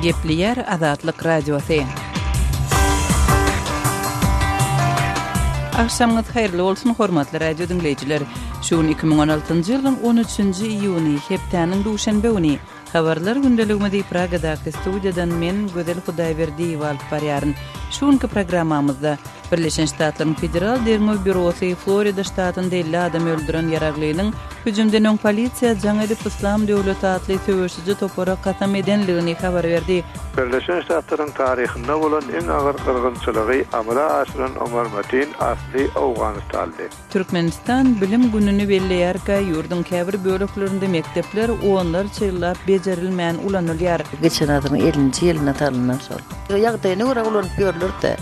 Gepleýär Azatlyk Radiosy. Agşamyňyz haýyrly bolsun, hormatly radio diňleýjiler. Şu gün 2016-njy ýylyň 13-nji iýuny, hepdäniň duşenbe güni. Habarlar gündeligimizi Pragadaky studiýadan men, Gözel Hudaýberdiýewa alyp barýaryn. Şu günki programmamyzda Birleşen Ştatlaryň Federal derňew býurosy Florida ştatynda 50 adam öldüren ýaraglynyň hüjümden öň polisiýa jaň edip Yslam döwleti atly söweşiji topara kasam edenligini habar berdi. Birleşen Ştatlaryň taryhynda bolan iň agyr gyrgynçylygy amala aşyran Omar Matin asly owganystanly. Türkmenistan Bilim gününi belleýärkä, ýurduň käbir böleklerinde mekdepler onlarça ýyllap bejerilmän ulanylýar. Geçen asyryň ellinji ýylynda salynan şol. Ýagdaýyna görä ulanyp ýörler-dä.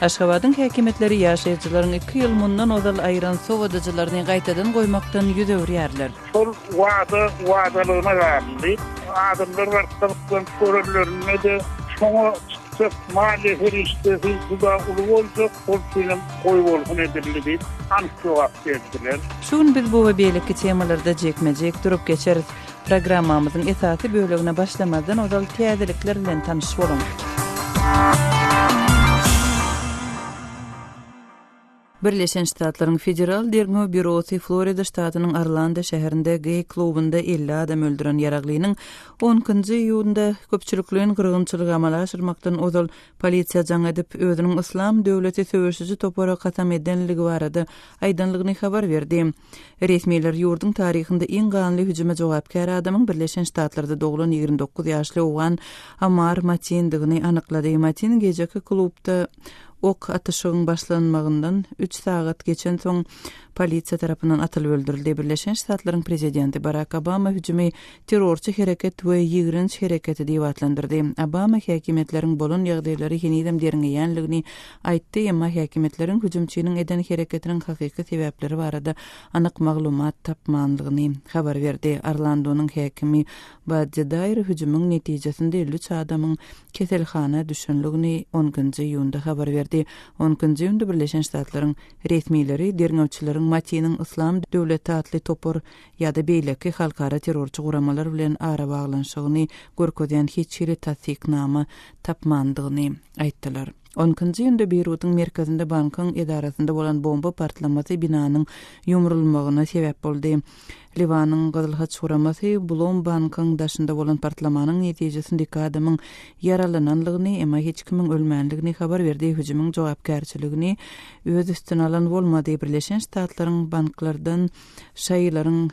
Aşgabadyň häkimiýetleri ýaşaýjylaryň iki ýyl mundan ozal aýyran sowadyjylaryny gaýtadan goýmakdan ýüz öwürýärler. Şol wada wadalygyna galdy. Adamlar baryp gyzyklanyp görenlerinde-de şoňa çykjak maliýe serişdesi juda uly boljak, şol üçinem goýbolsun edildi diýip, anyk jogap berdiler. Şu gün biz bu we beýleki temalarda jikme-jik durup geçeris. Programmamyzyň esasy bölegine başlamazdan ozal täzelikler bilen tanyş boluň. Birleşen Ştatlaryň Federal derňew býurosy Florida ştatynyň Orlando şäherinde geý klubynda 50 adam öldüren ýaraglynyň on ikinji iýunda köpçülikleýin gyrgynçylygy amala aşyrmakdan ozal polisiýa jaň edip, özüniň Yslam döwleti söweşiji topara kasam edenligi barada aýdanlygyny habar berdi. Resmiler ýurduň taryhynda iň ganly hüjüme jogapkär adamyň Birleşen Ştatlarda doglan 29 ýaşly owgan Amar Matindigini anyklady. Matin gijeki klubda ok atyşygyň başlanmagyndan üç sagat geçensoň polisiýa tarapyndan atylyp öldürildi. Birleşen Ştatlaryň prezidenti Barak Obama hüjümi terrorçy hereket we ýigrenç hereketi diýip atlandyrdy. Obama häkimiýetleriň bolan ýagdaýlary henizem derňeýänligini aýtdy, emma häkimiýetleriň hüjümçiniň eden hereketiniň hakyky sebäpleri barada anyk maglumat tapmanlygyny habar berdi. Orlandonyň häkimi Baddi Daýr hüjümiň netijesinde 53 adamyň keselhana düşenligini on ikinji iýunda habar berdi. On ikinji iýunda Birleşen Ştatlaryň resmileri derňewçileriň Matiniň Yslam döwleti atly topar ýa-da beýleki halkara terrorçy guramalar bilen arabaglanyşygyny görkezýän hiç hili tassyknama tapmandygyny aýtdylar. On ikinji iýunda Beýrudyň merkezinde bankyň edarasynda bolan bomba partlamasy binanyň ýumrulmagyna sebäp boldy. Liwanyň Gyzyl Haç guramasy Blom bankyň daşynda bolan partlamanyň netijesinde iki adamyň ýaralananlygyny, emma hiç kimiň ölmänligini habar berdi. Hüjümiň jogapkärçiligini öz üstüne alan bolmady. Birleşen Ştatlaryň banklardan Şaýylaryň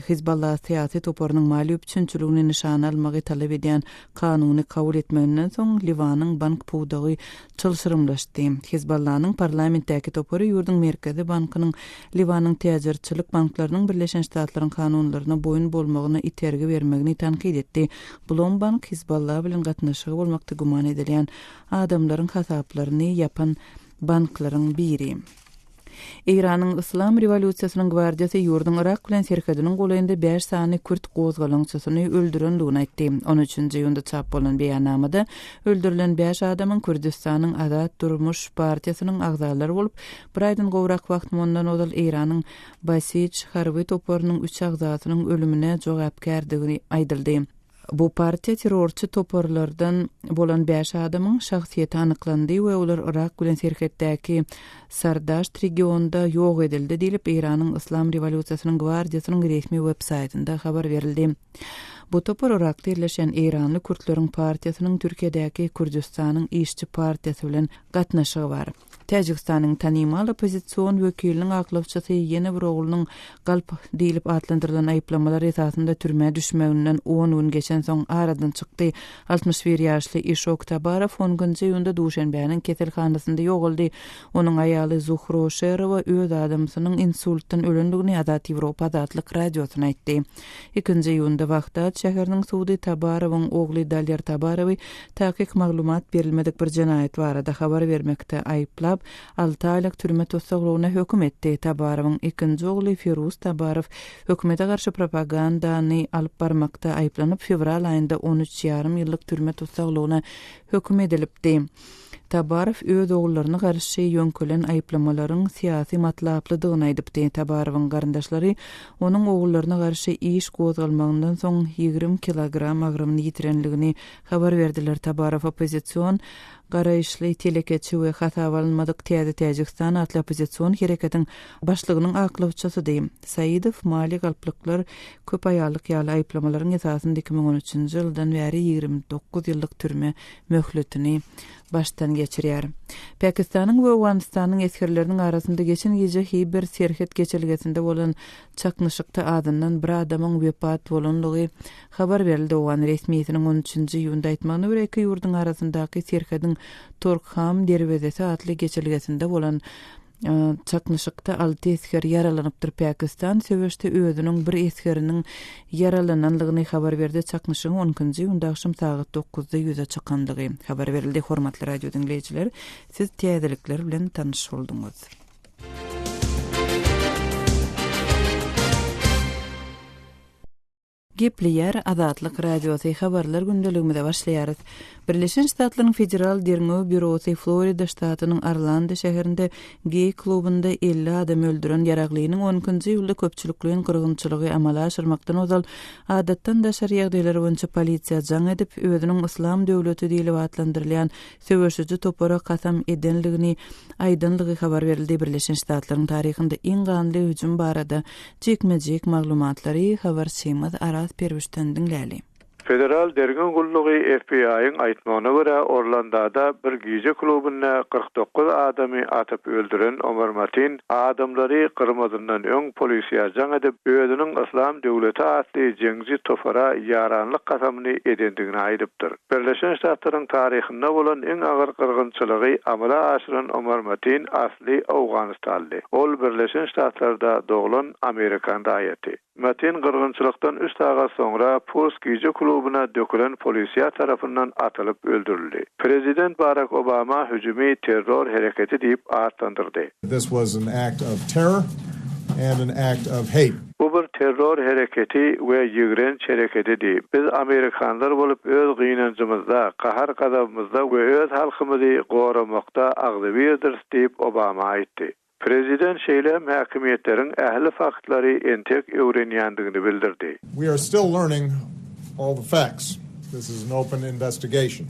Hizballah syýasy toparynyň maliýe üpjünçiligini nyşana almagy talap edýän kanuny kabul etmeginden soň, Liwanyň bank pudagy çylşyrymlaşdy. Hizballanyň parlamentdäki topary ýurduň Merkezi bankynyň Liwanyň täjirçilik banklarynyň Birleşen Ştatlaryň kanunlaryna boýun bolmagyna itergi bermegini tankyt etdi. Blom bank Hizballah bilen gatnaşygy bolmakda güman edilýän adamlaryň hasaplaryny ýapan banklaryň biri. Eýranyň Yslam rewolýusiýasynyň gwardiýasy ýurduň Yrak bilen serhediniň golaýynda bäş sany kürt gozgalaňçysyny öldürendigini aýtdy. On üçünji iýunda çap bolan beýannamada öldürilen bäş adamyň Kürdüstanyň Azat durmuş partiýasynyň agzalary bolup, bir aýdan gowrak wagt mundan ozal Eýranyň Basij harby toparynyň üç agzasynyň ölümine jogapkärdigi aýdyldy. Bu partiýa terrorçy toparlardan bolan bäş adamyň şahsyýeti anyklandy we olar Yrak bilen serhetdäki Sardaşt regionynda ýok edildi diýlip, Eýranyň Yslam rewolýusiýasynyň gwardiýasynyň resmi web saýtynda habar berildi. Bu topar Yrakda ýerleşýän eýranly kürtleriň partiýasynyň Türkiýedäki Kürdüstanyň işçi partiýasy bilen gatnaşygy bar. Täjigistanyň tanymal oppozision wekiliniň aklawçysy ýene bir oglunyň galp diýlip atlandyrylan aýyplamalar esasynda türmä düşmeginden on gün geçensoň aradan çykdy. 61 ýaşly Işok Tabarow on nji iýunda Duşenbäniň keselhanasynda ýogaldy. Onuň aýaly Zuhro Şerowa öz adamsynyň insultdan ölendigini Azat Ýewropa Azatlyk Radiosyna aýtdy. Ikinji iýunda Wahdat şäheriniň sudy Tabarowyň ogly Daler Tabarowy takyk maglumat berilmedik bir jenaýat barada habar bermekde aýyplap, alty aýlyk türme tussaglygyna höküm etdi. Tabarowyň ikinji ogly Firuz Tabarow hökümete garşy propagandany alyp barmakda aýyplanyp, fewral aýynda on üç ýarym ýyllyk türme tussaglygyna höküm edilipdi. Tabarow öz ogullaryna garşy ýöňkelen aýyplamalaryň syýasy matlaplydygyny aýdypdy. Tabarowyň garyndaşlary onuň ogullaryna garşy iş gozgalmagyndan soň 20 kilogram agramyny ýitirenligini habar berdiler. Tabarow oppozision garaýyşly telekeçi we hasaba alynmadyk Täze Täjigistan atly oppozision hereketiň başlygynyň aklawçysydy. Saidow maliýe galplyklar, köp aýallyk ýaly aýyplamalaryň esasynda 2013-nji ýyldan bäri 29 ýyllyk türme möhletini başdan geçirýär. Pakistanyň we Owganystanyň esgerleriniň arasynda geçen gije Hiber serhet geçelgesinde bolan çaknyşykda azyndan bir adamyň wepat bolandygy habar berildi. Owgan resmisiniň on üçünji iýunda aýtmagyna görä, iki ýurduň arasyndaky serhediň Torkham derwezesi atly geçelgesinde bolan Çaknyşykda alty esger ýaralanypdyr. Pakistan söweşde özüniň bir esgeriniň ýaralananlygyny habar berdi. Çaknyşygyň on ikinji iýunda agşam sagat dokuzda ýüze çykandygy habar berildi. Hormatly radio diňleýjiler, siz täzelikler bilen tanyş bolduňyz. Gepleýär Azatlyk Radiosy, Habarlar gündeligimize başlaýarys. Birleşen Ştatlaryň Federal derňew býurosy Florida ştatynyň Orlando şäherinde geý klubunda 50 adam öldüren ýaraglynyň on ikinji iýulda köpçülikleýin gyrgynçylygy amala aşyrmakdan ozal adatdan daşary ýagdaýlar boýunça polisiýa jaň edip, özüniň Yslam döwleti diýlip atlandyrylýan söweşiji topara kasam edenligini aýdanlygy habar berildi. Birleşen Ştatlaryň taryhynda iň ganly hüjüm barada Jikme-jik maglumatlary habarçymyz Araz Perwişden diňläli. Federal derňew gullugy FBI-iň aýtmagyna görä, Orlandada bir gije klubynda 49 adamy atyp öldüren Omar Matin adamlary gyrmazyndan öň polisiýa jaň edip, özüniň Yslam döwleti atly jeňçi topara ýaranlyk kasamyny edendigini aýdypdyr. Birleşen Ştatlaryň taryhynda bolan iň agyr gyrgynçylygy amala aşyran Omar Matin asly owganystanly. Ol Birleşen Ştatlarda doglan amerikan raýaty. Matin gyrgynçylykdan üç sagat soňra Pulse gije klubuna dökülen polisiýa tarapyndan atylyp öldürildi. Prezident Barak Obama hüjümi terror hereketi diýip atlandyrdy. This was an act of terror and an act of hate. Bu bir terror hereketi we ýigrenç hereketidi. Biz amerikanlar bolup öz gynanjymyzda, gahar-gazabymyzda we öz halkymyzy goramakda agzybirdiris diýip, Obama aýtdy. Prezident şeýle hem häkimiýetleriň ähli faktlary entek öwrenýändigini bildirdi. We are still learning all the facts. This is an open investigation.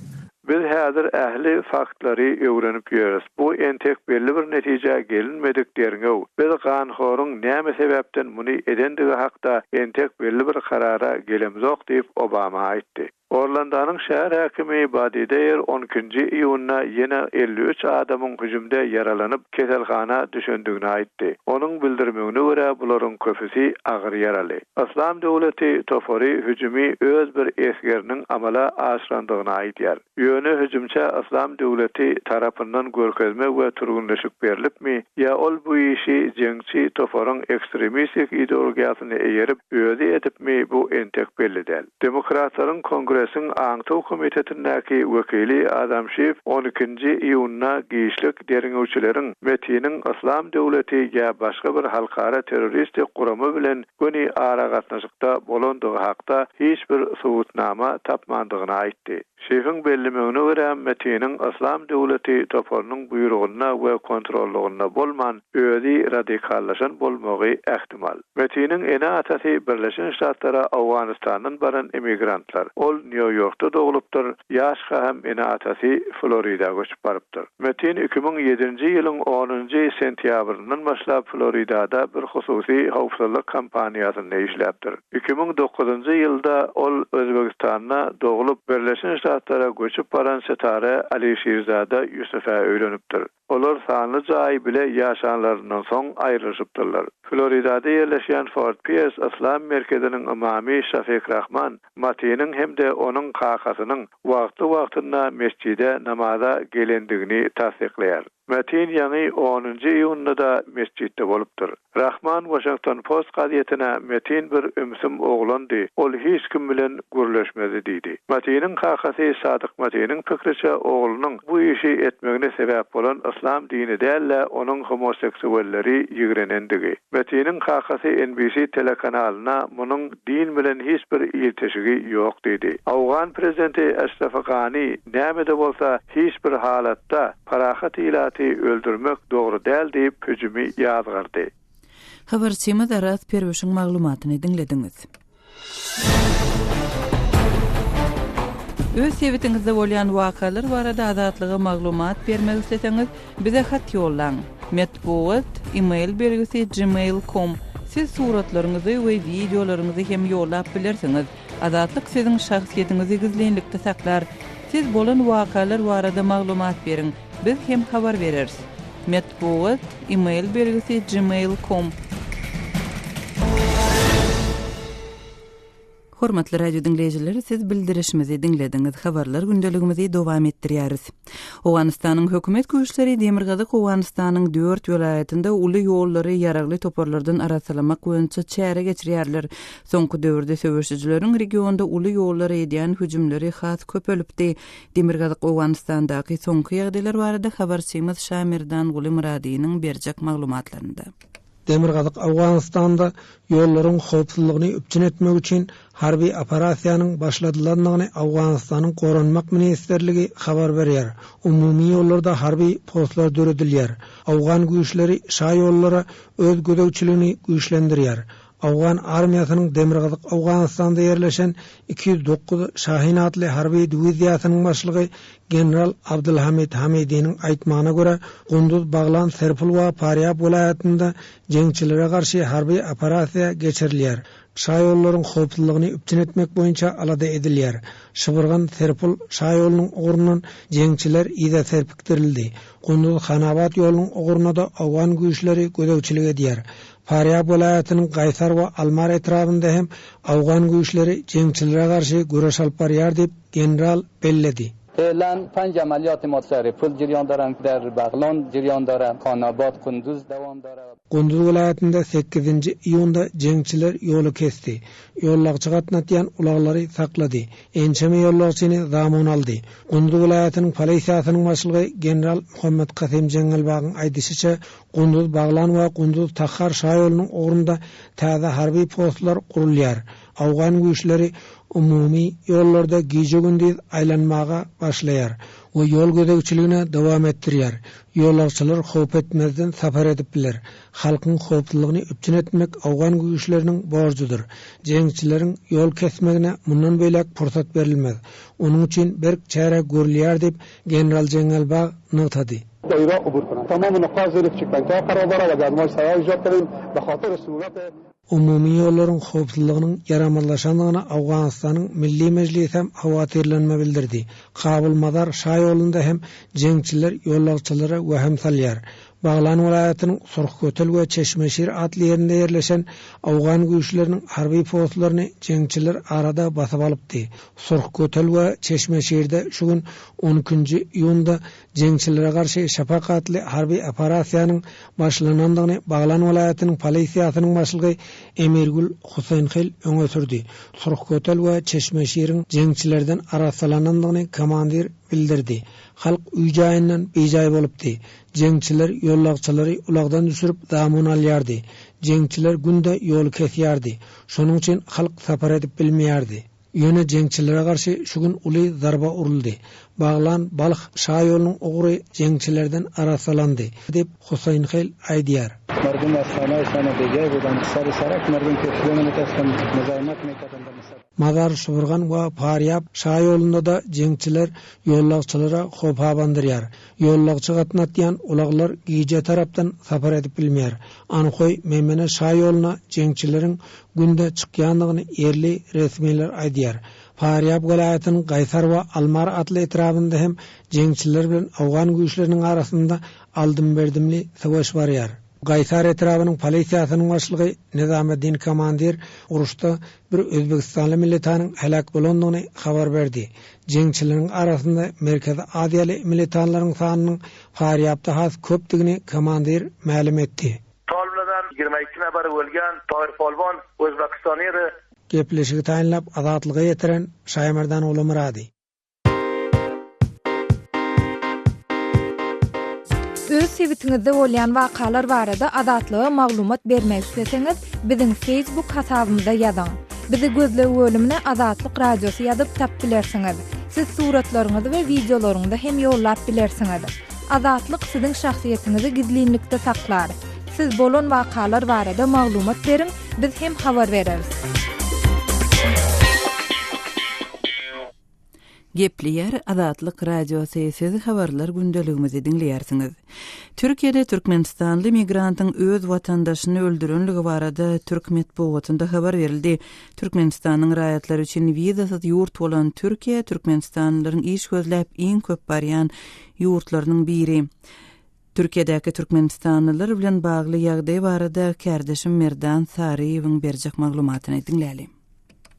Biz häzir ähli faktlary öwrenip ýörüs. Bu entek belli bir netijä gelinmedik derňew. Biz ganhoryň näme sebäpden muny edendigi hakda entek belli bir karara gelemzok diýip, Obama aýtdy. Orlandanyň şäher häkimi Badi Deýer on ikinji iýunda ýene 53 adamyň hüjümde ýaralanyp, keselhana düşendigini aýtdy. Onuň bildirmegine görä, bularyň köpüsi agyr ýaraly. Yslam döwleti topary hüjümi öz bir esgeriniň amala aşyrandygyny aýdýar. Ýöne hüjümçä Yslam döwleti tarapyndan görkezme we türgünleşik berlipmi ýa ol bu işi jeňçi toparyň ekstremistik ideologiýasyna eýerip özi edipmi bu entek belli däl. Demokratlaryň Kongresiň aňtaw komitetindäki wekili Adam Şif on ikinji iýunda giçlik derňewçileriň Metiniň Yslam döwleti ýa başga bir halkara terroristik gurama bilen göni aragatnaşykda bolandygy hakda hiç bir subutnama tapmandygyny aýtdy. Şifiň bellemegine görä, Metiniň Yslam döwleti toparynyň buýrugynda we kontrollygynda bolman, özi radikallaşan bolmagy ähtimal. Metiniň ene-atasy Birleşen Ştatlara Owganystandan baran immigrantlar. Ol Nýu-Ýorkda doglupdyr, ýaşka hem ene-atasy Florida göçüp barypdyr. Metin 2007-nji ýylyň onunjy sentýabryndan başlap Floridada bir hususy howpsuzlyk kompaniýasynda işläpdir. 2009-njy ýylda ol Özbegistanda doglup, Birleşen Ştatlara göçüp baran Setare Alişirzada Ýusufä öýlenipdir. Olar sanly jaý bile ýaşanlaryndan soň aýrylyşypdyrlar. Floridada ýerleşýän Fort Piers yslam merkeziniň ymamy Şafik Rahman Matiniň hem-de onuň kakasynyň wagtly-wagtynda metjide namaza gelendigini tassyklaýar. Matin ýaňy onunjy iýunda-da metjitde bolupdyr. Rahman Washington Post gazetine Metin bir ümsüm oglandy, ol hiç kim bilen gürleşmezdi diýdi. Matiniň kakasy Sadyk Matiniň pikriçe oglunyň bu işi etmegine sebäp bolan yslam dini däl-de onuň homoseksuelleri ýigrenendigi. Metiniň kakasy NBC telekanalyna munuň din bilen hiç bir ilteşigi ýok diýdi. Owgan prezidenti Eşraf Gani näme-de bolsa hiç bir halatda parahat ilaty öldürmek dogry däl diýip hüjümi ýazgardy. Habarçymyz Araz Perwişiň maglumatyny diňlediňiz. Öz sebitiňizde bolýan wakalar barada Azatlyga maglumat bermek isleseňiz, bize hat ýollaň. Metbugat, e-mail belgisi gmail com Siz suratlaryňyzy we wideolaryňyzy hem ýollap bilersiňiz. Azatlyk siziň şahsyýetiňizi gizlinlikde saklar. Siz bolan wakalar barada maglumat beriň, biz hem habar bereris. Metbugat, e-mail belgisi gmail com. Hormatly radio diňleýjiler, siz bildirişimizi diňlediňiz. Habarlar gündeligimizi dowam etdirýäris. Owganystanyň hökümet güýçleri Demirgazyk Owganystanyň dört welaýatynda uly ýollary ýaragly toparlardan arassalamak boýunça çäre geçirýärler. Soňky döwürde söweşijileriň regionda uly ýollara edýän hüjümleri has köpelipdi. Demirgazyk Owganystandaky soňky ýagdaýlar barada habarçymyz Şamerdanguly Myradynyň berjek maglumatlarynda. Demirgazyk Owganystanda ýollaryň howpsuzlygyny üpjün etmek üçin harby operasiýanyň başladylandygyny Owganystanyň Goranmak ministrligi habar berýär. Umumy ýollarda harby postlar döredilýär. Owgan güýçleri şaýollara öz gözegçiligini güýçlendirýär. Owgan armiýasynyň Demirgazyk Owganystanda ýerleşen 209 Şahin atly harby diwiziýasynyň başlygy general Abdulhamid Hamidiniň aýtmagyna görä, Gunduz, Baglan, Serpul we Farýab welaýatynda jeňçilere garşy harby operasiýa geçirilýär. Şaýollaryň howpsuzlygyny üpjün etmek boýunça alada edilýär. Şybyrgan, Serpul şaýolunyň ugrundan jeňçiler yza serpikdirildi. Gunduz, Hanabat ýolunyň ugruna-da owgan güýçleri gözegçilik edýär. Farýab welaýatynyň Gaýsar we Almar etrabynda hem owgan güýçleri jeňçilere garşy göreş alyp barýar diýip, general belledi. Fe'lan panj amaliyati ma Seripul jeriyan daran, der Baglan jeriyan dara, Khanabad, Kunduz dawam dara. Gunduz welaýatynda sekizinji iýunda jeňçiler ýoly kesdi. Ýollagçy gatnatýan ulaglary saklady. Ençeme ýollagçyny zamun aldy. Gunduz welaýatynyň polisiýasynyň başlygy general Muhammet Kasym Jeňňelbagyň aýdyşyça, Gunduz Baglan we Gunduz Tahar şaýolunyň ugrunda täze harby postlar gurulýar. Owgan güýçleri umumy ýollarda gije-gündiz aýlanmaga başlaýar we ýol gözegçiligine dowam etdirýär. Ýolagçylar howp etmezden sapar edip biler. Halkyň howpsuzlygyny üpjün etmek owgan güýçleriniň borjudyr. Jeňçileriň ýol kesmegine mundan beýläk pursat berilmez. Onuň üçin berk çäre görülýär diýip, general Jeňňelbag nygtady. Umumy ýollaryň howpsuzlygynyň ýaramazlaşandygyna Owganystanyň Milli Mejlisi hem howatyrlanma bildirdi. Kabul-Mazar şaýolunda hem jeňçiler ýolagçylara wehim salýar. Baglan welaýatynyň Surhkötel we Çeşmeşir atly ýerinde ýerleşen owgan güýçleriniň harby postlaryny jeňçiler arada basyp alypdy. Surhkötel we Çeşmeşirde şu gün on ikinji iýunda Jeňçilere garşy Şapak atly harby operasiýanyň başlanandygyny Baglan welaýatynyň polisiýasynyň başlygy Emirgül Huseýnhil öňe sürdi. Surhkötel we Çeşmeşiriň jeňçilerden arassalanandygyny komandir bildirdi. Halk öý-jaýyndan bijaý bolupdy. Jeňçiler ýollagçylary ulagdan düşürip zamun alýardy. Jeňçiler günde ýoly kesýärdi. Şonuň üçin halk sapar edip bilmeýärdi. Ýöne jeňçilere garşy şu gün uly zarba uruldy. Baglan, Balh şaýolunyň ugry jeňçilerden arassalandy, diýip, Huseýnhil aýdýar. Mazar-Şybyrgan we Farýab şaýolunda-da jeňçiler ýollagçylara howp abandyrýar. Ýollagçy gatnatýan ulaglar gije tarapdan sapar edip bilmeýär. Anhoý, Meýmene şaýoluna jeňçileriň günde çykýandygyny ýerli resmiler aýdýar. Farýab welaýatynyň Gaýsar we Almar atly etrabynda hem jeňçiler bilen owgan güýçleriniň arasynda aldym-berdimli söweş barýar. Gaýsar etrabynyň polisiýasynyň başlygy Nizameddin Komandir uruşda bir özbegistanly militanyň heläk bolandygyny habar berdi. Jeňçileriň arasynda merkezi aziýaly militanlaryň sanynyň Farýabda has köpdügini komandir mälim etdi. Tolbladan 22 nafar o'lgan Tohir polvon O'zbekiston edi. Gepleşigi taýynlap Azatlyga ýetiren Şaýmerdan Ulumyrady. Öz sebitiňizde bolýan wakalar barada Azatlyga maglumat bermek isleseňiz, biziň Facebook hasabymyza ýazyň. Bizi gözleg bölümine Azatlyk Radiosy ýazyp tap bilersiňiz. Siz suratlaryňyzy we wideolaryňyzy hem ýollap bilersiňiz. Azatlyk siziň şahsyýetiňizi gizlinlikde saklar. Siz bolan wakalar barada maglumat beriň, biz hem habar bereris. Gepleýär Azatlyk Radiosy, siz habarlar gündeligimizi diňleýärsiňiz. Türkiýede türkmenistanly migrantyň öz watandaşyny öldürenligi barada türk metbugatynda habar berildi. Türkmenistanyň raýatlary üçin wizasyz ýurt bolan Türkiýe türkmenistanlylaryň iş gözläp iň köp barýan ýurtlarynyň biri. Türkiýedäki türkmenistanlylar bilen bagly ýagdaý barada kärdeşim Merdan Saryýewiň berjek maglumatyny diňläli.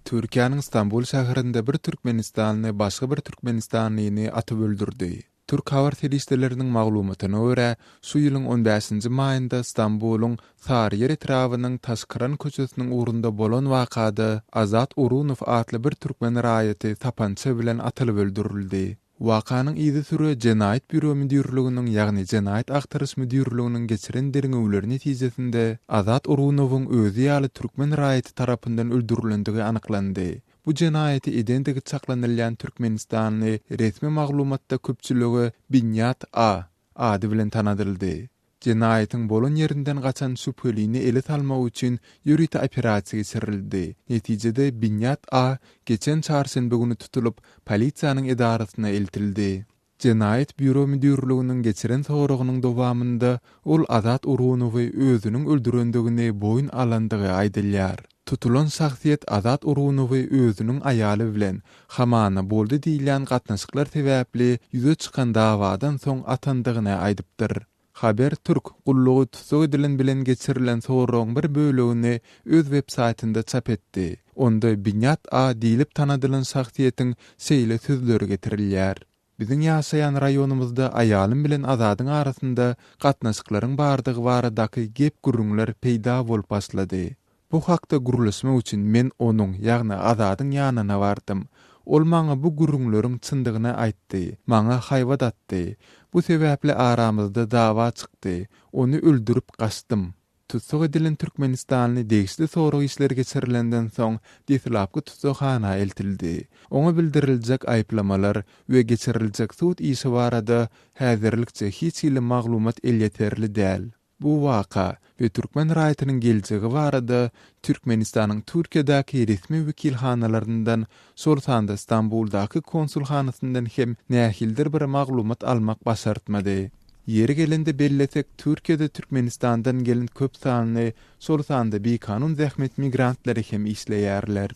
Türkiýäniň Stambul şäherinde bir türkmenistanly başga bir türkmenistanlyny atyp öldürdi. Türk habar serişdeleriniň maglumatyna görä, şu ýylyň on bäşinji maýynda Stambulyň Saryýer etrabynyň Taşkyran köçesiniň ugrunda bolan wakada Azat Urunow atly bir türkmen raýaty sapança bilen atylyp öldürildi. Wakanyň yzysüre Jenaýat býuro müdirliginiň, ýagny Jenaýat agtaryş müdirliginiň geçiren derňewleri netijesinde Azat Urunowyň özi ýaly türkmen raýaty tarapyndan öldürilendigi anyklandy. Bu jenaýaty edendigi çaklanylýan türkmenistanly resmi maglumatda köpçülige Binýat A. ady bilen tanadyldy. Jenaýatyň bolan ýerinden gaçan şübhelini ele salmak üçin ýörite operasiýa geçirildi. Netijede Binýat A. geçen çarşenbe güni tutulyp, polisiýanyň edarasyna eltildi. Jenaýat býuro müdirliginiň geçiren soragynyň dowamynda ol Azat Urunowy özüniň öldürendigini boýun alandygy aýdylýar. Tutulan şahsyýet Azat Urunowy özüniň aýaly bilen, hamana boldy diýilýän gatnaşyklar sebäpli ýüze çykan dawadan soň atandygyny aýdypdyr. Haber Türk gullugy tussag edilen bilen geçirilen soragyň bir bölegini öz websaýtynda çap etdi. Onda Binýat A diýlip tanadylan şahsyýetiň şeýle sözleri getirilýär, Biziň ýaşaýan raýonymyzda aýalym bilen Azadyň arasynda gatnaşyklaryň bardygy baradaky gep-gürrüňler peýda bolup başlady. Bu hakda gürleşmek üçin men onuň, ýagny Azadyň ýanyna bardym. Ol maňa bu gürrüňleriň çyndygyny aýtdy, maňa haýbat atdy. Bu sebäpli aramyzda dawa çykdy, ony öldürip gaçdym. Tussag edilen türkmenistanly degişli sorag işleri geçirilenden soň, deslapky tussaghana eltildi. Oňa bildiriljek aýyplamalar we geçiriljek sud işi barada häzirlikçe hiç hili maglumat elýeterli däl. Bu waka we türkmen raýatynyň geljegi barada Türkmenistanyň Türkiýedäki resmi wekilhanalaryndan, şol sanda Stambuldaky konsulhanasyndan hem nähilidir bir maglumat almak başartmady. Ýeri gelende bellesek, Türkiýede Türkmenistandan gelen köp sanly, şol sanda bikanun zähmet migrantlary hem işleýärler.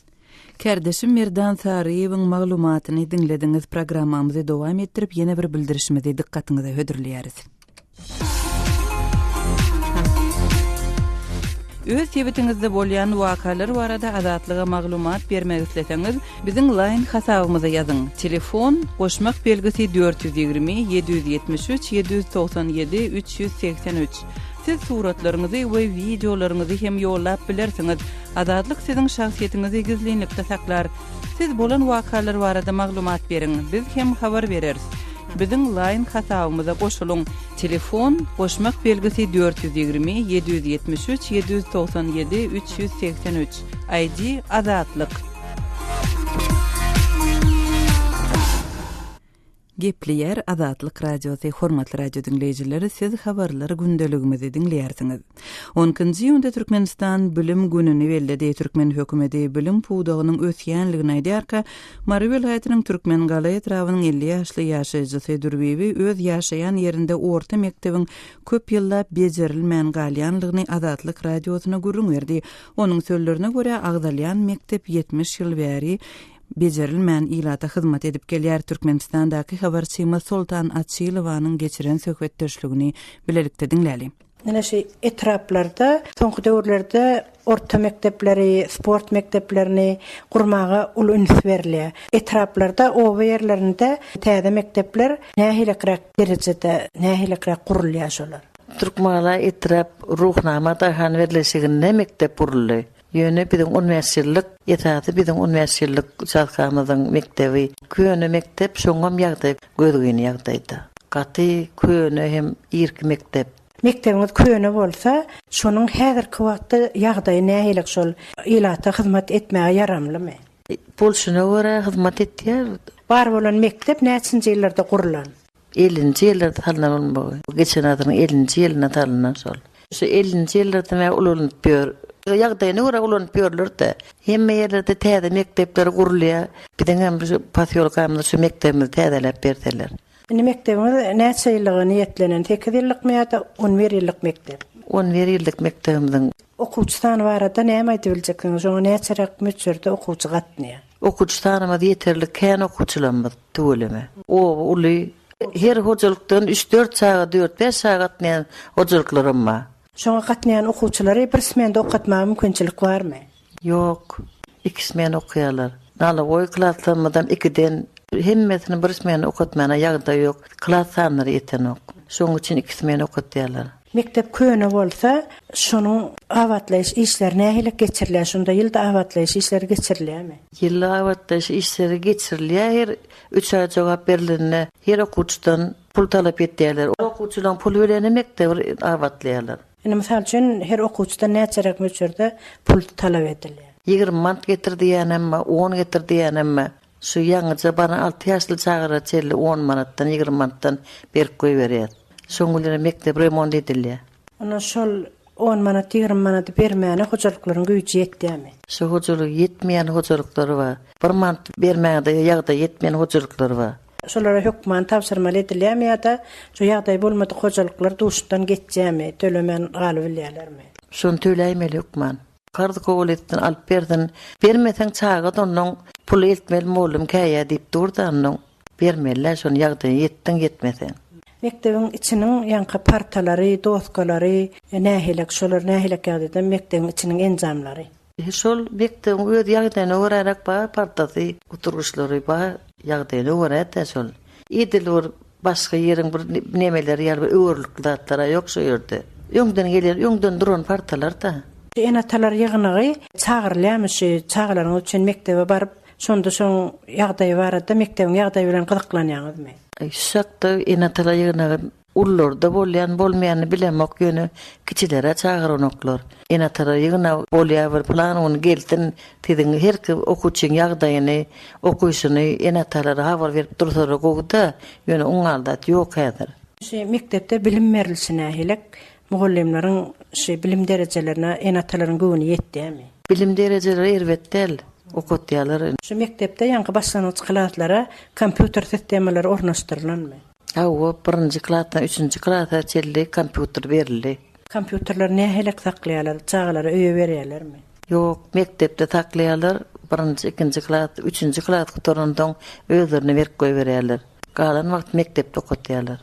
Kärdeşim Merdan Saryýewiň maglumatyny diňlediňiz. Programmamyzy dowam etdirip, ýene bir bildirişimizi dykgatyňyza hödürleýäris. Öz sebitiňizde bolýan wakalar barada Azatlyga maglumat bermek isleseňiz, biziň Line hasabymyza ýazyň, telefon, goşmak belgisi 420 773 797 383. Siz suratlaryňyzy we wideolaryňyzy hem ýollap bilersiňiz. Azatlyk siziň şahsyýetiňizi gizlinlikde saklar. Siz bolan wakalar barada maglumat beriň, biz hem habar bereris. Biziň Line hasabymyza goşulyň, telefon, goşmak belgisi 420 773 797 383, ID, Azatlyk. Gepleýär Azatlyk Radiosy, Hormatly radio diňleýjiler, siz habarlar gündeligimizi diňleýärsiňiz. On ikinji iýunda Türkmenistan Bilim gününi belledi. Türkmen hökümeti bilim pudagynyň ösýänligini aýdýarka, Mary welaýatynyň Türkmengala etrabynyň 50 ýaşly ýaşaýjysy Dürbibi öz ýaşaýan ýerinde orta mekdebiň köp ýyllap bejerilmän galýanlygyny Azatlyk Radiosyna gürrüň berdi. Onuň sözlerine görä, agzalýan mekdep 70 ýyl bäri bejerilmän ilata hyzmat edip gelýär. Türkmenistandaky habarçymyz Soltan Açylowanyň geçiren söhbetdeşligini bilelikde diňläli. Ine şu etraplarda soňky döwürlerde orta mekdepleri, sport mekdeplerini gurmaga uly üns berilýär. Etraplarda, oba ýerlerinde täze mekdepler nähiliräk derejede, nähiliräk gurulýar şolar? Türkmengala etrap Ruhnama daýhan birleşiginde mekdep guruldy. Ýöne biziň on bäş ýyllyk, esasy biziň on bäş ýyllyk uçastkamyzyň mekdebi köne mekdep, şoňam ýagdaýy gözgyny ýagdaýda. Gaty köne hem irki mekdep. Mekdebiňiz köne bolsa, şonuň häzirki wagtda ýagdaýy nähili şol ilata hyzmat etmäge ýaramlymy? Bolşuna görä hyzmat etýär. Bar bolan mekdep näçinji ýyllarda gurlan? Ellinji ýyllarda salnan bolmagy. Geçen asyryň ellinji ýylynda salnan şol. Şu ellinji ýyllardan bäri ulanyp ýör. Ýagdaýyna görä ulanyp ýörler-de. Hemme ýerlerde täze mekdepler gurulýar. Biziň hem şu posýolkamyzda şu mekdebimizi täzeläp berseler. Indi mekdebiňiz näçe ýyllyga niýetlenen? Sekiz ýyllykmy ýa-da on bir ýyllyk mekdep? On bir ýyllyk mekdebimiziň. Okuwçy sany barada näme aýdyp biljeksiňiz? Şoňa näçeräk möçberde okuwçy gatnaýar? Okuwçy sanymyz ýeterlik kän okuwçylarymyz tüweleme. Oba uly. Her hojalykdan üç-dört çaga, dört-bäş çaga gatnaýan hojalyklaram bar. Şoňa gatnaýan okuwçylary bir smenda okatmaga mümkinçilik barmy? Ýok. Iki smen okaýarlar. Nalogoý klaslarymyzam ikiden. Hemmesini bir smena okatmana ýagdaý ýok. Klas sanlary ýetenok. Şonuň üçin iki smen okatýarlar. Mekdep köne bolsa, şonuň abatlaýyş işleri nähili geçirilýär? Şunda ýylda abatlaýyş işleri geçirilýärmi? Ýylda abatlaýyş işleri geçirilýär. Her üç aý jogap berlende her okuwçydan pul talap etýärler. Okuwçylaryň puly bilen mekdebi abatlaýarlar. Indi mysal üçin, her okuwçydan näçeräk möçberde pul talap edilýär? 20 manat getir diýýänem bar, on getir diýýänem bar. Şu ýaňyja baran alty ýaşly çagalara çenli on manatdan, ýigrimi manatdan berip goýberýär. Şoň bilenem mekdep remont edilýär. Onda şol on manat, ýigrimi manady bermäne hojalyklaryň güýji ýetýärmi? Şu hojalygy ýetmeýän hojalyklar bar. Bir manat bermäge-de ýagdaýy ýetmeýän hojalyklar bar. Şolara hökman tabşyrmaly edilýärmi ýa-da şu ýagdaýy bolmadyk hojalyklar duşdan geçýärmi, tölemän galybilýärlermi? Şony töläýmeli hökman. Karz kabul etsin alyp bersin. Bermeseň çaga-da onnoň puly eltmeli mollum käýä diýip dur-da onnoň bermeli-dä şony ýagdaýa ýetdiň ýetmeseň. Mekdebiň içiniň ýaňky partalary, doskalary nähilek, şolar nähilek ýagdaýda mekdebiň içiniň enjamlary? Şol mekdebiň öz ýagdaýyna göräräk bar partasy, oturgyçlary bar ýagdaýyna görä-dä şol. Edil bir başga ýeriň bir nemeleri ýaly bir öwerlikli zatlar-a ýok şo ýerde. Öňden gelen, öňden duran partalar-da. Ene-atalar ýygnagy çagyrylýarmy şu çagalaryňyz üçin mekdebe baryp, şonda şoň ýagdaýy barada mekdebiň ýagdaýy bilen gyzyklanýaňyzmy? Şu hakda ene-atalar ýygnagy Ulularda bolýan bolmaýanyny bilemok ýöne kiçilerä çagyranoklar. Ene-atalar ýygnagy bolýar bir plan gün gelsin siziň herki okuwçyň ýagdaýyny okyşyny ene-atalara habar berip dursalar gowuda ýöne oňňaly zat ýok häzir. Şu mekdepde bilim berilişi nähilek? Mugallymlaryň şu bilim derejelerine ene-atalaryň göwni ýetýärmi? Bilim derejeleri erbet däl, okatýarlar. Şu mekdepde ýaňky başlangyç klaslara kompýuter sistemalary ornaşdyrylanmy? Hawa, birinji klasdan üçünji klasa çenli kompýuter berildi. Kompýuterleri nähilek saklaýarlar, çagalara öýe berýärlermi? Ýok, mekdepde saklaýarlar, birinji, ikinji klas, üçünji klas gutaransoň özlerine berip goýberýärler. Galan wagt mekdepde okatýarlar.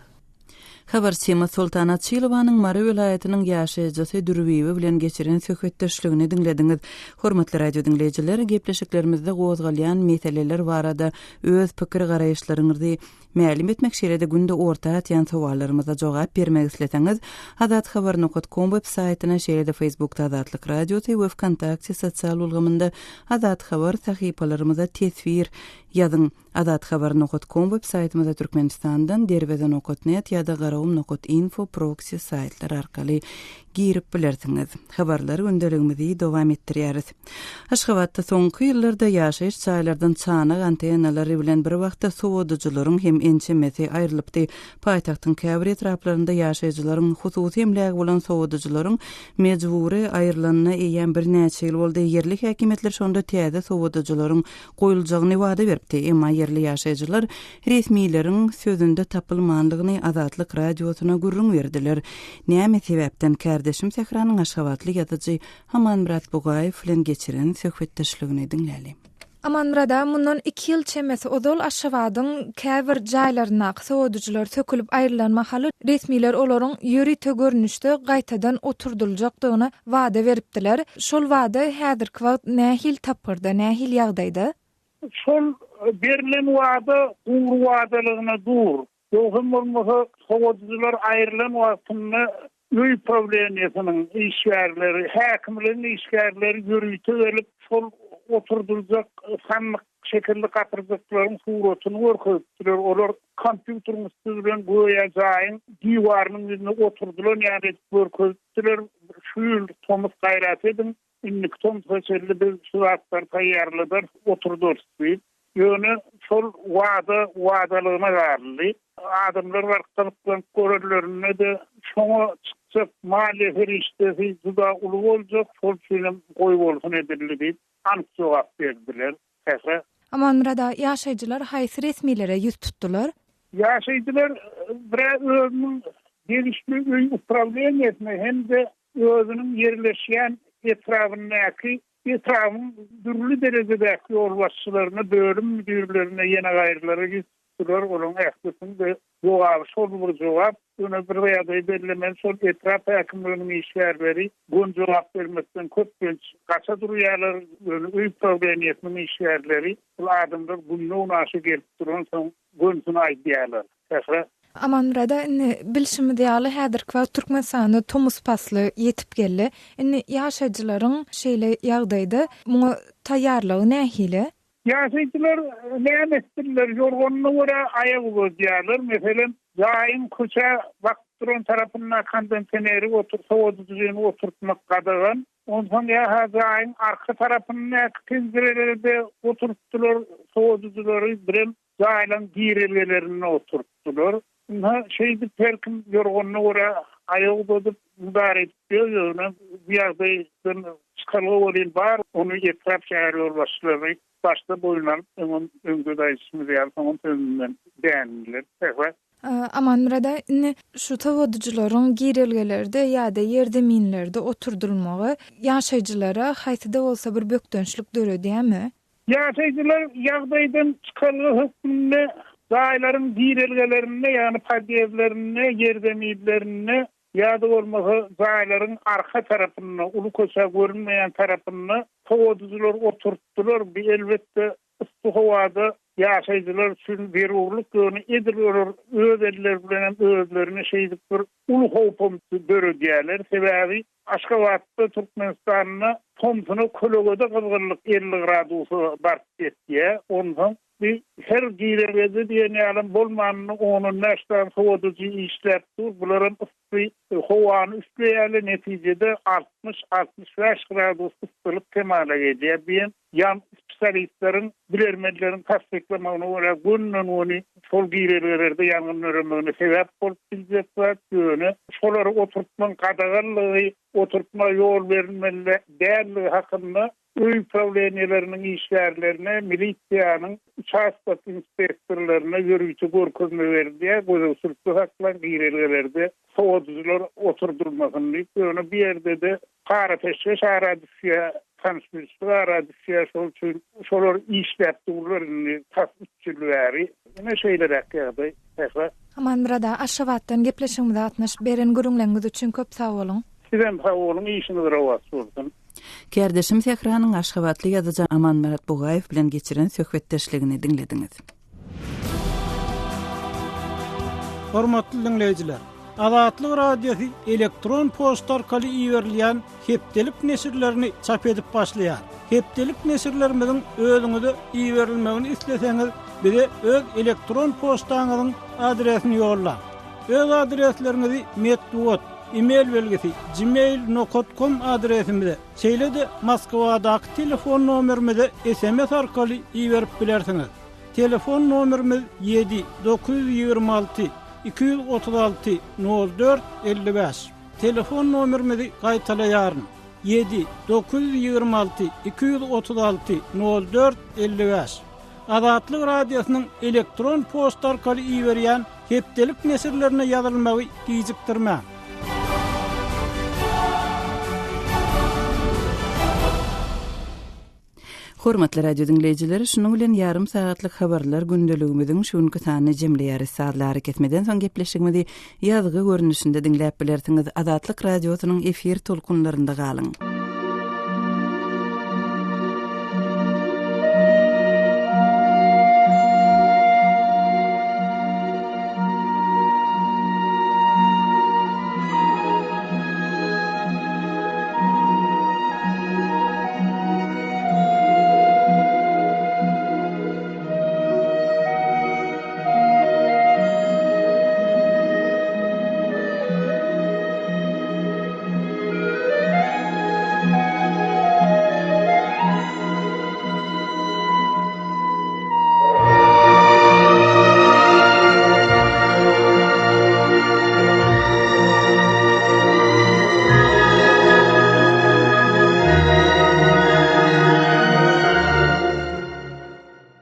Habarçymyz Soltan Açylowanyň Mary welaýatynyň ýaşaýjysy Dürbibi bilen geçiren söhbetdeşligini diňlediňiz. Hormatly radio diňleýjiler, gepleşiklerimizde gozgalýan meseleler barada öz pikir-garaýyşlaryňyzy Mälim etmek şeýle-de günde orta atýan sowallarymyza jogap bermek isleseňiz, Azathabar nokat kom web saýtyna şeýle-de Facebookda Azatlyk Radiosy we Wkontakte sosial ulgamynda Azathabar sahypalarymyza teswir ýazyň. Azathabar nokat kom web saýtymyza Türkmenistandan Derweze nokat net ýa-da Garagum nokat info proksi saýtlary arkaly girip bilersiňiz. Habarlar gündeligimizi dowam etdirýäris. Aşgabatda soňky ýyllarda ýaşaýyş jaýlardan çanak antennalary bilen bir wagtda sowadyjylaryň hem ençemesi aýrylypdy. Paýtagtyň käbir etraplarynda ýaşaýjylaryň hususy emlägi bolan sowadyjylaryň mejbury aýrylanyna eýýäm birnäçe ýyl boldy. Ýerli häkimiýetler şonda täze sowadyjylaryň goýuljagyny wada beripdi. Emma ýerli ýaşaýjylar resmileriň sözünde tapylmandygyny Azatlyk Radiosyna gürrüň berdiler. Näme sebäpden kärdeşim Sähranyň aşgabatly ýazyjy Amanmyrat Bugaýew bilen geçiren söhbetdeşligini diňläli. Amanmyrat aga, mundan iki ýyl çemesi ozal Aşgabadyň käbir jaýlaryndaky sowadyjylar sökülip aýrylan mahaly resmiler olaryň ýörite görnüşde gaýtadan oturdyljakdygyny wada beripdiler. Şol wada häzirki wagt nähili tapgyrda, nähili ýagdaýda? Şol berlen wada gury wadalygyna dur. Ýogsam bolmasa, sowadyjylar aýrylan wagtynda öý prawleniýesiniň işgärleri, häkimligiň işgärleri ýörite gelip, şol oturdyljak sandyk şekilli gapyrjaklaryň suratyny görkezipdiler. Olar kompýuteriň üsti bilen göýä jaýyň diwarynyň ýüzüne oturdylan ýaly edip görkezipdiler. Şu ýyl tomus gaýrat ediň, Indiki tomsa çenli biz şu zatlary taýýarladarys, oturdarys diýip. Ýöne şol wada wadalygyna galdy. Adamlar baryp gyzyklanyp görenlerinde-de şoňa çykjak maliýe serişdesi juda uly boljak, şol üçinem goýbolsun edildi diýip, anyk jogap berdiler. Sähra. Amanmyrat aga, ýaşaýjylar haýsy resmilere ýüz tutdular? Ýaşaýjylar bir-ä özüniň degişli öý uprawleniýesine hem-de özüniň ýerleşýän etrabyndaky etrabyň dürli derejedäki ýolbaşçylaryna, bölüm müdirlerine, ýene gaýrylara ýüz tutdular. Olaryň ählisiniň-de jogaby şol bir jogap. Ýöne bir ýagdaýy bellemeli, şol etrap häkimliginiň işgärleri göni jogap bermekden köplenç gaça durýarlar. Ýöne öý prawleniýesiniň işgärleri bul adamlar günde-günaşa gelip duransoň gönsüni aýdýarlar. Sähra. Amanmyrada indi bilşimiz ýaly häzirki wagt Türkmenistanda tomus pasly ýetip geldi. Indi ýaşaýjylaryň şeýle ýagdaýda muňa taýýarlygy nähili? Ýaşaýjylar näme etsinler, ýorganyna görä aýak uzadýarlar. Meselem, jaýyň köçä bakyp duran tarapynda kondenseneri otur, sowadyjyny oturtmak gadagan. Onsoň ýa-ha jaýyň arka tarapyndaky penjirelerde oturtdylar sowadyjylary, birem Jaýlaryň girelgelerinde oturtdylar. Ynha, şeýdip her kim ýorganyna görä aýak uzadyp, mydar edip ýör. Ýöne bu ýagdaýdan çykalga welin bar. Ony etrap, şäher ýolbaşçylary başda boýun alyp, öňem öňde-de aýdyşymyz ýaly, soňam sözünden dändiler. Sähra. Amanmyrat aga, indi şu sowadyjylaryň girelgelerde ýa-da ýerzeminlerde oturdylmagy ýaşaýjylara haýsy-da bolsa bir bökdençlik döredýärmi? Ýaşaýjylar ýagdaýdan çykalga hökmünde jaýlaryň girelgelerinde, ýagny podýezdlerinde, ýerzeminlerinde ýa-da bolmasa jaýlaryň arka tarapynda, uly köçä görünmeýän tarapynda sowadyjylar oturtdylar. Bu, elbetde, yssy howada ýaşaýjylar üçin zerurlyk, ýöne edil olar öz elleri bilenem özlerine şeýdip bir uly howpam döredýärler. Sebäbi Aşgabatda, Türkmenistanda tomsuna kölegede gyzgynlyk 50 gradusa baryp ýetýär. Onsoň bi her girelgede diýen ýalam bolmanynda on-on bäş sany sowadyjy işläp dur. Bularam yssy howany üfleýärler. Netijede 60, 65 gradus yssylyk kemala gelýär. Bu hem Ýan spesialistleriň, bilermenleriň tassyklamagyna görä, gönden-göni şol girelgelerde ýangyn döremegine sebäp bolup biljek zat, ýöne şolary oturtmagyň gadaganlygy, oturtma ýol berilmeli däldigi hakynda öý prawleniýeleriniň işgärlerine, milisiýanyň uçastok inspektorlaryna ýörite görkezme berilýär, gözegçilikde saklaň, girelgelerde sowadyjylar oturdylmasyn diýip, ýöne bu ýerde-de para-peşgeş ara düşýär, tanyş-bilişlik ara düşýär, şol üçin şolar işläp durlar indi tas üç ýyl bäri. Ine şeýleräk ýagdaý, Sähra. Amanmyrat aga, Aşgabatdan gepleşigimize gatnaşyp, beren gürrüňleriňiz üçin köp sag boluň! Sizem sag boluň, işiňiz rowaç bolsun! Kärdeşim Sähranyň aşgabatly ýazyjy Amanmyrat Bugaýew bilen geçiren söhbetdeşligini diňlediňiz. Hormatly diňleýjiler! Azatlyk Radiosy elektron poçta arkaly iberilýän hepdelik neşirlerini çap edip başlaýar. Hepdelik neşirlerimiziň özüňize iberilmegini isleseňiz, bize öz elektron poçtaňyzyň adresini ýollaň. Öz adresleriňizi metbugat, e-mail belgisi, gmail nokat kom adresimize, şeýle-de Moskwadaky telefon nomerimize sms arkaly iberip bilersiňiz. Telefon nomerimiz ýedi, 926 236 04 55. Telefon nomerimizi gaýtalaýaryn, ýedi, 926 236 04 55. Azatlyk Radiosynyň elektron poçta arkaly iberýän hepdelik neşirlerine ýazylmagy gijikdirmäň. Hormatly radio diňleýjiler, şunuň bilen ýarym sagatlyk habarlar gündeligimiziň şu günki sanyny jemleýäris. Sazly arakesmeden soň gepleşigimizi ýazgy görnüşinde diňläp bilersiňiz. Azatlyk Radiosynyň efir tolkunlarynda galyň.